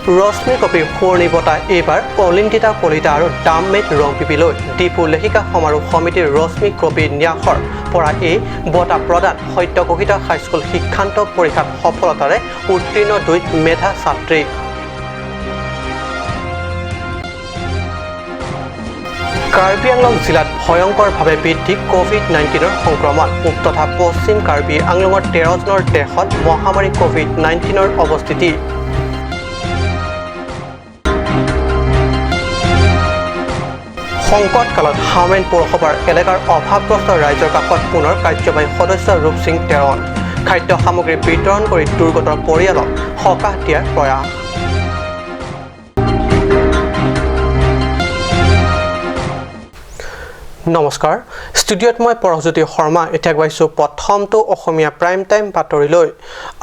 ৰশ্মি কপিৰ সোঁৱৰণী বঁটা এইবাৰ অলিন্দিতা কলিতা আৰু দামমেট ৰংপিপিলৈ। ডিফু লেখিকা সমাৰোহ সমিতিৰ ৰশ্মি কপি ন্যাসৰ পৰা এই বঁটা প্ৰদান। সদ্য ঘোষিত হাইস্কুল শিক্ষান্ত পৰীক্ষাত সফলতাৰে উত্তীৰ্ণ দুই মেধা ছাত্ৰী। কাৰ্বি আংলং জিলাত ভয়ংকৰভাৱে বৃদ্ধি ক'ভিড-19ৰ সংক্ৰমণ। পূব তথা পশ্চিম কাৰ্বি আংলঙৰ 13জনৰ দেহত মহামাৰী ক'ভিড-19ৰ অৱস্থিতি। সংকটকালত হামেন পৌৰসভাৰ এলেকাৰ অভাৱগ্ৰস্ত ৰাইজৰ কাষত পুনৰ কাৰ্যবাহী সদস্য ৰূপ সিং টেৰণ। খাদ্য সামগ্ৰী বিতৰণ কৰি দুৰ্গত পৰিয়ালক সকাহ দিয়াৰ প্ৰয়াস। নমস্কাৰ, ষ্টুডিঅ'ত মই পৰশজ্যোতি শৰ্মা। এতিয়া গৈছোঁ প্ৰথমটো অসমীয়া প্ৰাইম টাইম বাতৰিলৈ।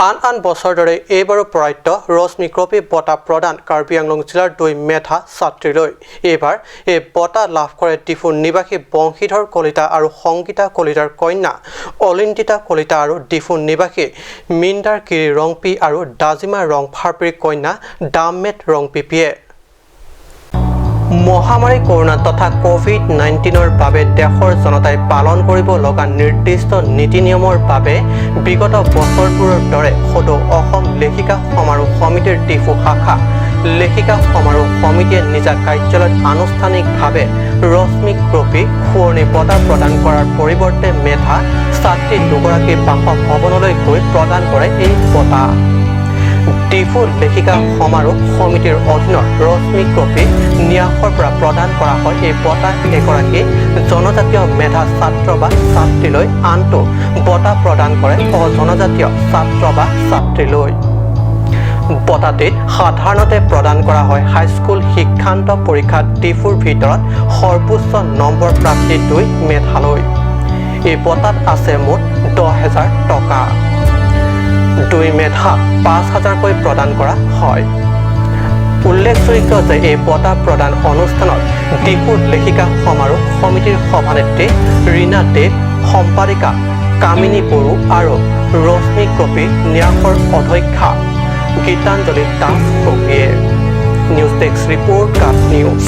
আন আন বছৰৰ দৰে এইবাৰো প্ৰয়াত ৰশ্মি কপি বঁটা প্ৰদান কাৰ্বি আংলং জিলাৰ দুই মেধা ছাত্ৰীলৈ। এইবাৰ এই বঁটা লাভ কৰে ডিফু নিবাসী বংশীধৰ কলিতা আৰু সংগীতা কলিতাৰ কন্যা অলিন্দিতা কলিতা আৰু ডিফু নিবাসী মিন্দাৰ কিৰি ৰংপি আৰু দাজিমা ৰংফাৰপিৰ কন্যা দামমেট ৰংপিপিয়ে। মহামাৰী কৰোনা তথা ক'ভিড-19ৰ বাবে দেশৰ জনতাই পালন কৰিব লগা নিৰ্দিষ্ট নীতি নিয়মৰ বাবে বিগত বছৰবোৰৰ দৰে সদৌ অসম লেখিকা সমাৰোহ সমিতিৰ ডিফু শাখা লেখিকা সমাৰোহ সমিতিয়ে নিজা কাৰ্যালয়ত আনুষ্ঠানিকভাৱে ৰশ্মি কপি সোঁৱৰণী বঁটা প্ৰদান কৰাৰ পৰিৱৰ্তে মেধা ছাত্ৰী দুগৰাকীৰ বাসভৱনলৈ গৈ প্ৰদান কৰে এই বঁটা। ডিফু লেখিকা সমাৰোহ সমিতিৰ অধীনত ৰশ্মি কপি ন্যাসৰ পৰা প্ৰদান কৰা হয় এই বঁটা। এগৰাকী জনজাতীয় মেধা ছাত্ৰ বা ছাত্ৰীলৈ, আনটো বঁটা প্ৰদান কৰে অজনজাতীয় ছাত্ৰ বা ছাত্ৰীলৈ। বঁটাটিত সাধাৰণতে প্ৰদান কৰা হয় হাইস্কুল শিক্ষান্ত পৰীক্ষাত ডিফুৰ ভিতৰত সৰ্বোচ্চ নম্বৰ প্ৰাপ্তি দুই মেধালৈ। এই বঁটাত আছে মুঠ 10,000 টকা। দুই মেধা 5,000কৈ প্ৰদান কৰা হয়। উল্লেখযোগ্য যে এই বঁটা প্ৰদান অনুষ্ঠানত ডিফু লেখিকা সমাৰোহ সমিতিৰ সভানেত্ৰী ৰীণা দেৱ, সম্পাদিকা কামিনী বড়ো আৰু ৰশ্মি কপি ন্যাসৰ অধ্যক্ষা গীতাঞ্জলি দাস কপিয়ে। News desk report, cut news.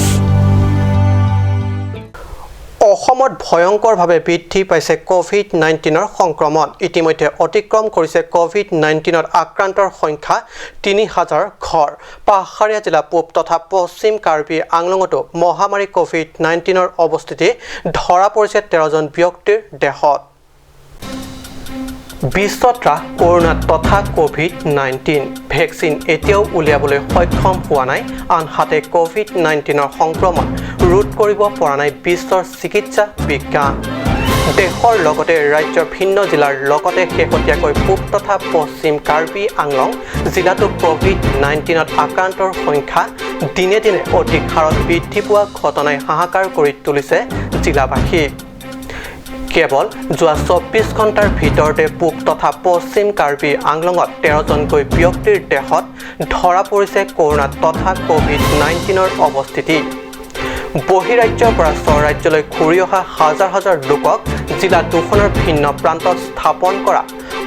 অসমত ভয়ংকৰভাৱে বৃদ্ধি পাইছে ক'ভিড-19ৰ সংক্ৰমণ। ইতিমধ্যে অতিক্ৰম কৰিছে ক'ভিড-19ত আক্ৰান্তৰ সংখ্যা 3,000 ঘৰ। পাহাৰীয়া জিলা পূব তথা পশ্চিম কাৰ্বি আংলঙতো মহামাৰী ক'ভিড-19ৰ অৱস্থিতি ধৰা পৰিছে 13জন ব্যক্তিৰ দেহত। বিশ্বত্ৰাস কৰোনা তথা ক'ভিড-19 ভেকচিন এতিয়াও উলিয়াবলৈ সক্ষম হোৱা নাই। আনহাতে ক'ভিড-19ৰ সংক্ৰমণ ৰোধ কৰিব পৰা নাই বিশ্বৰ চিকিৎসা বিজ্ঞান। দেশৰ লগতে ৰাজ্যৰ ভিন্ন জিলাৰ লগতে শেহতীয়াকৈ পূব তথা পশ্চিম কাৰ্বি আংলং জিলাতো ক'ভিড-19ত আক্ৰান্তৰ সংখ্যা দিনে দিনে অধিক হাৰত বৃদ্ধি পোৱা ঘটনাই হাহাকাৰ কৰি তুলিছে জিলাবাসীক। কেৱল যোৱা 24 ঘণ্টাৰ ভিতৰতে পূব তথা পশ্চিম কাৰ্বি আংলঙত 13জনকৈ ব্যক্তিৰ দেহত ধৰা পৰিছে কৰোনা তথা ক'ভিড-19ৰ অৱস্থিতি। বহিৰাজ্যৰ পৰা স্বৰাজ্যলৈ ঘূৰি অহা হাজাৰ হাজাৰ লোকক জিলা দুখনৰ ভিন্ন প্ৰান্তত স্থাপন কৰা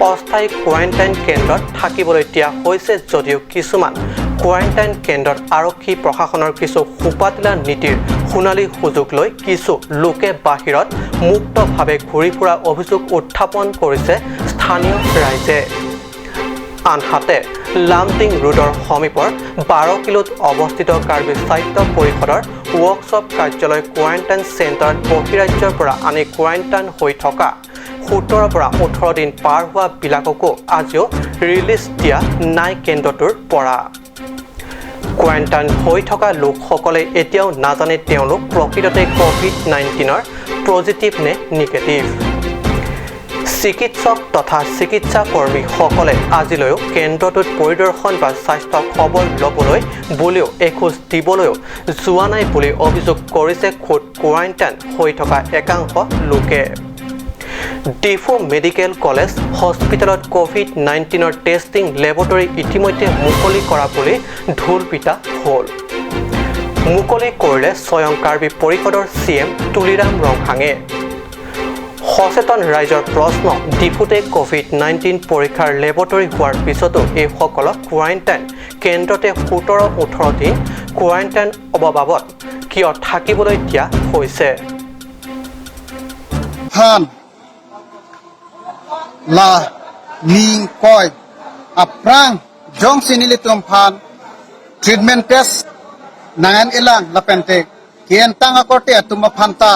অস্থায়ী কোৱাৰেণ্টাইন কেন্দ্ৰত থাকিবলৈ দিয়া হৈছে যদিও কিছুমান কোৱাৰেণ্টাইন কেন্দ্ৰত আৰক্ষী প্ৰশাসনৰ কিছু সোপাতিলা নীতিৰ সোণালী সুযোগ লৈ কিছু লোকে বাহিৰত মুক্তভাৱে ঘূৰি ফুৰা অভিযোগ উত্থাপন কৰিছে স্থানীয় ৰাইজে। আনহাতে লামডিং ৰোডৰ সমীপৰ 12 কিলোত অৱস্থিত কাৰ্বি স্বায়ত্ত পৰিষদৰ ৱৰ্কশ্বপ কাৰ্যালয় কোৱাৰেণ্টাইন চেণ্টাৰত বহিৰাজ্যৰ পৰা আনি কোৱাৰেণ্টাইন হৈ থকা 17ৰ পৰা 18 দিন পাৰ হোৱা বিলাককো আজিও ৰিলিজ দিয়া নাই কেন্দ্ৰটোৰ পৰা। কোৱাৰেণ্টাইন হৈ থকা লোকসকলে এতিয়াও নাজানে তেওঁলোক প্ৰকৃততে ক'ভিড-19ৰ পজিটিভ নে নিগেটিভ। চিকিৎসক তথা চিকিৎসা কৰ্মীসকলে আজিলৈও কেন্দ্ৰটোত পৰিদৰ্শন বা স্বাস্থ্য খবৰ ল'বলৈ বুলিও এখোজ দিবলৈও যোৱা নাই বুলি অভিযোগ কৰিছে খোদ কোৱাৰেণ্টাইন হৈ থকা একাংশ লোকে। ডিফু মেডিকেল কলেজ হস্পিটেলত ক'ভিড-19ৰ টেষ্টিং লেবৰেটৰী ইতিমধ্যে মুকলি কৰা বুলি ঢোলপিটা হ'ল। মুকলি কৰিলে স্বয়ং কাৰ্বি পৰিষদৰ চি এম তুলিৰাম ৰংহাঙে। সচেতন ৰাইজৰ প্ৰশ্ন, ডিফুতে ক'ভিড-19 পৰীক্ষাৰ লেবৰেটৰী হোৱাৰ পিছতো এইসকলক কোৱাৰেণ্টাইন কেন্দ্ৰতে 17-18 দিন কোৱাৰেণ্টাইন অভাৱত কিয় থাকিবলৈ দিয়া হৈছে। La ning koi aprang jong sinilitum phan treatment test nangan ilang lapente kien tang akorte atuma phanta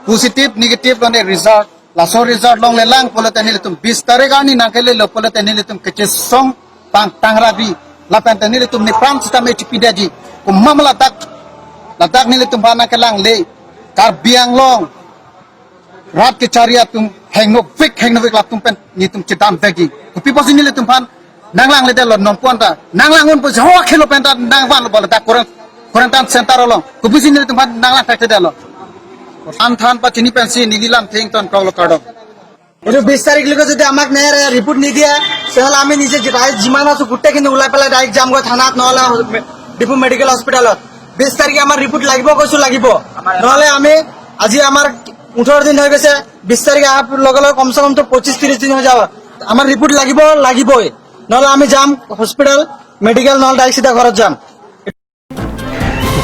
positive negative lone result laso result long le lang polete nilitum 20 tarik ani nangkele lo polete nilitum kecesong pang tangrabi lapente nilitum ni pram sitam HPDG kumamla tak ladak nilitum phana kelang le karbiang long rat ke charia tum hengno vik lap tum pen ni tum chitam vegi ku pipo sini le tum phan nanglang le del non puan ta nanglang un pos ho khelo pen ta nang van bol ta quarantine center lo ku pi sini le tum phan nanglang tak del an than pa chini pen si nililam thing ton kong lo kado এইটো 20 তাৰিখলৈকে যদি আমাক report নিদিয়ে তেনেহ'লে আমি নিজে ৰাইজ যিমান আছো গোটেইখিনি ওলাই পেলাই ডাইৰেক্ট যামগৈ থানাত, নহ'লে ডিফু মেডিকেল হস্পিটেলত। 20 তাৰিখে আমাৰ ৰিপৰ্ট লাগিব, কৈছো লাগিব, নহ'লে আমি আজি আমাৰ 18 দিন হৈ গৈছে, 20 তাৰিখ অহাৰ লগে লগে কমচে কমটো 25-30 দিন হৈ যাব। আমাৰ ৰিপৰ্ট লাগিব, লাগিবই, নহ'লে আমি যাম হস্পিটেল মেডিকেল, নহ'লে ডাইৰেক্ট চিধা ঘৰত যাম।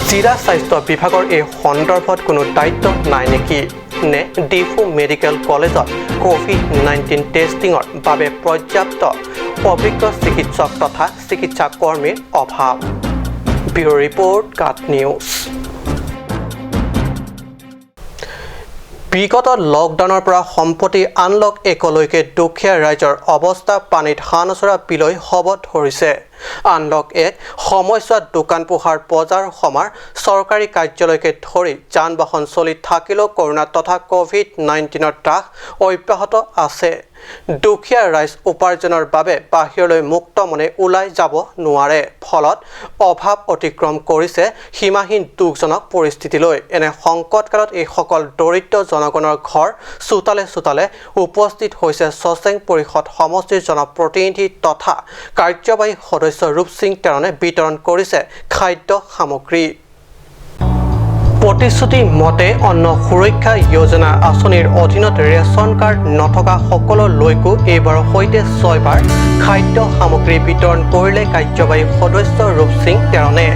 জিলা স্বাস্থ্য বিভাগৰ এই সন্দৰ্ভত কোনো দায়িত্ব নাই নেকি নে ডিফু মেডিকেল কলেজত কোভিড-19 টেষ্টিঙৰ বাবে পৰ্যাপ্ত অভিজ্ঞ চিকিৎসক তথা চিকিৎসা কৰ্মীৰ অভাৱ। Bureau' report, cut news. বিগত লকডাউনৰ পৰা সম্প্ৰতি আনলক একলৈকে দুখীয়া ৰাইজৰ অৱস্থা পানীত হাঁহ নচৰা বিলৈ হ'ব ধৰিছে। আনলক এক সময়ছোৱাত দোকান পোহাৰ, বজাৰ সমাৰ, চৰকাৰী কাৰ্যালয়কে ধৰি যান বাহন চলি থাকিলেও কৰোণা তথা কোভিড-19ৰ ত্ৰাস অব্যাহত আছে। দুখীয়া ৰাইজ উপাৰ্জনৰ বাবে বাহিৰলৈ মুক্ত মনে ওলাই যাব নোৱাৰে, ফলত অভাৱ অতিক্ৰম কৰিছে সীমাহীন দুখজনক পৰিস্থিতিলৈ। এনে সংকটকালত এইসকল দৰিদ্ৰ জনগণৰ ঘৰ চোতালে চোতালে উপস্থিত হৈছে চচেং পৰিষদ সমষ্টিৰ জনপ্ৰতিনিধি তথা কাৰ্যবাহী সদস্য ৰূপ সিং তেৰণে বিতৰণ কৰিছে খাদ্য সামগ্ৰী। প্ৰতিশ্ৰুতি মতে অন্ন সুৰক্ষা যোজনা আঁচনিৰ অধীনত ৰেচন কাৰ্ড নথকা সকললৈকো এইবাৰৰ সৈতে 6বাৰ খাদ্য সামগ্ৰী বিতৰণ কৰিলে কাৰ্যবাহী সদস্য ৰূপ সিং তেৰণে।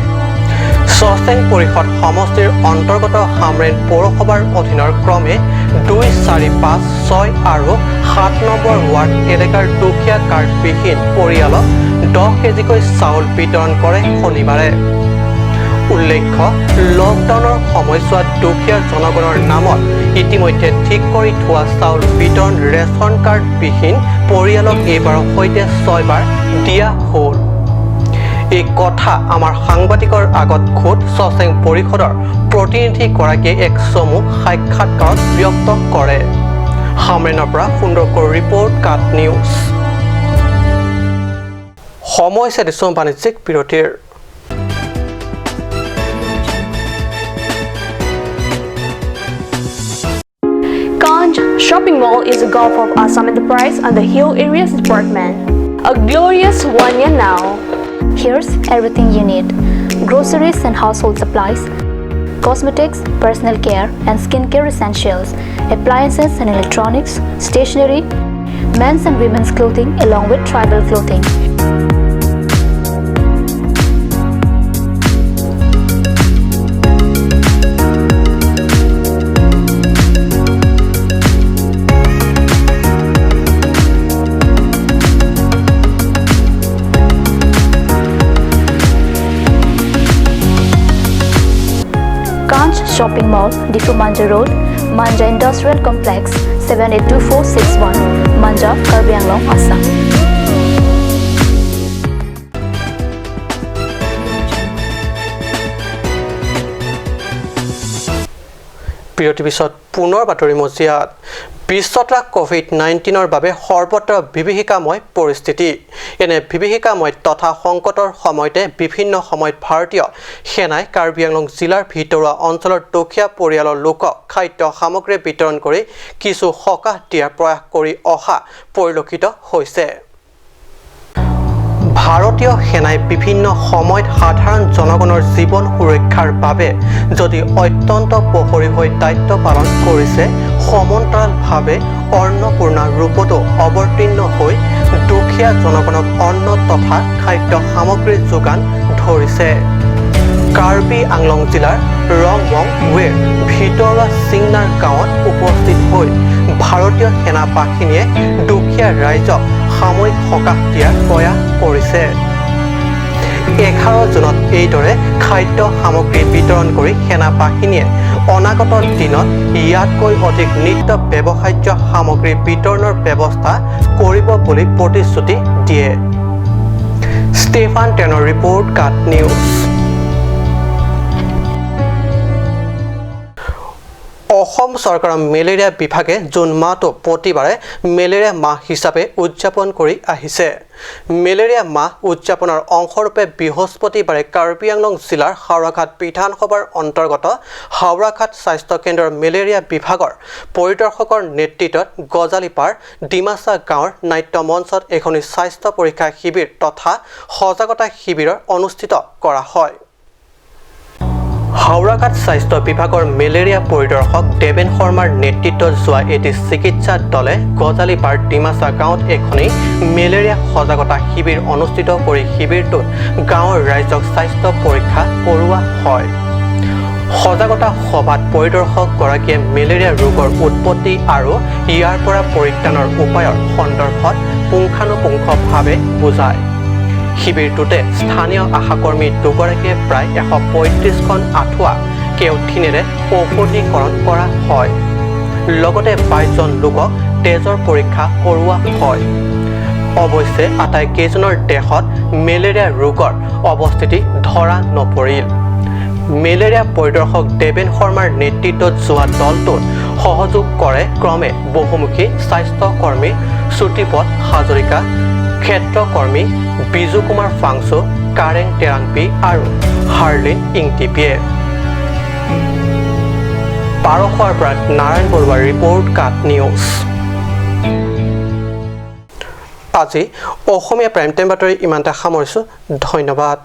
চচেং পৰিষদ সমষ্টিৰ অন্তৰ্গত হামৰেণ পৌৰসভাৰ অধীনৰ ক্ৰমে 2, 4, 5, 6 আৰু 7 নম্বৰ ৱাৰ্ড এলেকাৰ দুখীয়া কাৰ্ডবিহীন পৰিয়ালক 10 কেজিকৈ চাউল বিতৰণ কৰে শনিবাৰে। উল্লেখ্য, লকডাউনৰ সময়ছোৱাত দুখীয়া জনগণৰ নামত ইতিমধ্যে ঠিক কৰি থোৱা চাউল বিতৰণ ৰেচন কাৰ্ডবিহীন পৰিয়ালক এইবাৰৰ সৈতে 6বাৰ দিয়া হ'ল। এই কথা আমাৰ সাংবাদিকৰ আগত খোদ চচেং পৰিষদৰ প্ৰতিনিধিগৰাকীয়ে এক চমু সাক্ষাৎকাৰত ব্যক্ত কৰে। হামৰেণৰ পৰা সুন্দৰকৰ ৰিপৰ্ট, কাট নিউজ। সময় হৈছে দিছোঁ বাণিজ্যিক বিৰতিৰ। Kanj Shopping Mall is a gulf of Assam Enterprise and the Hill Areas Department. A glorious 1 year now. Here's everything you need: groceries and household supplies, cosmetics, personal care and skincare essentials, appliances and electronics, stationery, men's and women's clothing along with tribal clothing. Kanch Shopping Mall, Difu Manja Road, Manja Industrial Complex, 782461, Manja, Karbi Anglong, Assam. বিৰতিৰ পিছত পুনৰ বাতৰি মজিয়াত। বিশ্বত্ৰাস কোভিড-19ৰ বাবে সৰ্বত্ৰ বিভীষিকাময় পৰিস্থিতি। এনে বিভীষিকাময় তথা সংকটৰ সময়তে বিভিন্ন সময়ত ভাৰতীয় সেনাই কাৰ্বি আংলং জিলাৰ ভিতৰুৱা অঞ্চলৰ দুখীয়া পৰিয়ালৰ লোকক খাদ্য সামগ্ৰী বিতৰণ কৰি কিছু সকাহ দিয়াৰ প্ৰয়াস কৰি অহা পৰিলক্ষিত হৈছে। ভাৰতীয় সেনাই বিভিন্ন সময়ত সাধাৰণ জনগণৰ জীৱন সুৰক্ষাৰ বাবে যদি অত্যন্ত প্ৰহৰী হৈ দায়িত্ব পালন কৰিছে, সমান্তৰালভাৱে অন্নপূৰ্ণা ৰূপতো অৱতীৰ্ণ হৈ দুখীয়া দুখীয়া জনগণক অন্ন তথা খাদ্য সামগ্ৰীৰ যোগান ধৰিছে। কাৰ্বি আংলং জিলাৰ ৰংমং ৱেৰ ভিতৰুৱা চিংনাৰ গাঁৱত উপস্থিত হৈ ভাৰতীয় সেনা বাহিনীয়ে দুখীয়া ৰাইজক সাময়িক সকাহ দিয়াৰ প্ৰয়াস কৰিছে। 11 জুনত এইদৰে খাদ্য সামগ্ৰী বিতৰণ কৰি সেনা বাহিনীয়ে অনাগত দিনত ইয়াতকৈ অধিক নিত্য ব্যৱহাৰ্য সামগ্ৰী বিতৰণৰ ব্যৱস্থা কৰিব বুলি প্ৰতিশ্ৰুতি দিয়ে। ষ্টেফান টেনৰ ৰিপৰ্ট, কাট নিউজ। অসম চৰকাৰৰ মেলেৰিয়া বিভাগে জুন মাহটো প্ৰতিবাৰে মেলেৰিয়া মাহ হিচাপে উদযাপন কৰি আহিছে। মেলেৰিয়া মাহ উদযাপনৰ অংশৰূপে বৃহস্পতিবাৰে কাৰ্বি আংলং জিলাৰ হাওৰাঘাট বিধানসভাৰ অন্তৰ্গত হাওৰাঘাট স্বাস্থ্য কেন্দ্ৰৰ মেলেৰিয়া বিভাগৰ পৰিদৰ্শকৰ নেতৃত্বত গজালিপাৰ ডিমাচা গাঁৱৰ নাট্য মঞ্চত এখনি স্বাস্থ্য পৰীক্ষা শিবিৰ তথা সজাগতা শিবিৰৰ অনুষ্ঠিত কৰা হয়। হাওৰাঘাট স্বাস্থ্য বিভাগৰ মেলেৰিয়া পৰিদৰ্শক দেৱেন শৰ্মাৰ নেতৃত্বত যোৱা এটি চিকিৎসা দলে গজালিপাৰ ডিমাচা গাঁৱত এখনি মেলেৰিয়া সজাগতা শিবিৰ অনুষ্ঠিত কৰি শিবিৰটোত গাঁৱৰ ৰাইজক স্বাস্থ্য পৰীক্ষা কৰোৱা হয়। সজাগতা সভাত পৰিদৰ্শকগৰাকীয়ে মেলেৰিয়া ৰোগৰ উৎপত্তি আৰু ইয়াৰ পৰা পৰিত্ৰাণৰ উপায়ৰ সন্দৰ্ভত পুংখানুপুংখভাৱে বুজায়। শিবিৰটোতে স্থানীয় আশাকৰ্মী দুগৰাকীয়ে প্ৰায় 135খন আঁঠুৱা কেওথিনেৰে ঔষধীকৰণ কৰা হয়। লগতে 22জন লোকক তেজৰ পৰীক্ষা কৰোৱা হয়। অৱশ্যে আটাইকেইজনৰ দেহত মেলেৰিয়া ৰোগৰ অৱস্থিতি ধৰা নপৰিল। মেলেৰিয়া পৰিদৰ্শক দেৱেন শৰ্মাৰ নেতৃত্বত যোৱা দলটোত সহযোগ কৰে ক্ৰমে বহুমুখী স্বাস্থ্যকৰ্মী শ্ৰুতিপদ হাজৰিকা, ক্ষেত্ৰকৰ্মী বিজু কুমাৰ ফাংচু, কাৰেং টেৰাংপি আৰু হাৰ্লিন ইংটিপিয়ে। পাৰখোৱাৰ পৰা নাৰায়ণ বৰুৱাৰ ৰিপৰ্ট, কাট নিউজ। আজি অসমীয়া প্ৰাইম টাইম বাতৰি ইমানতে সামৰিছোঁ। ধন্যবাদ।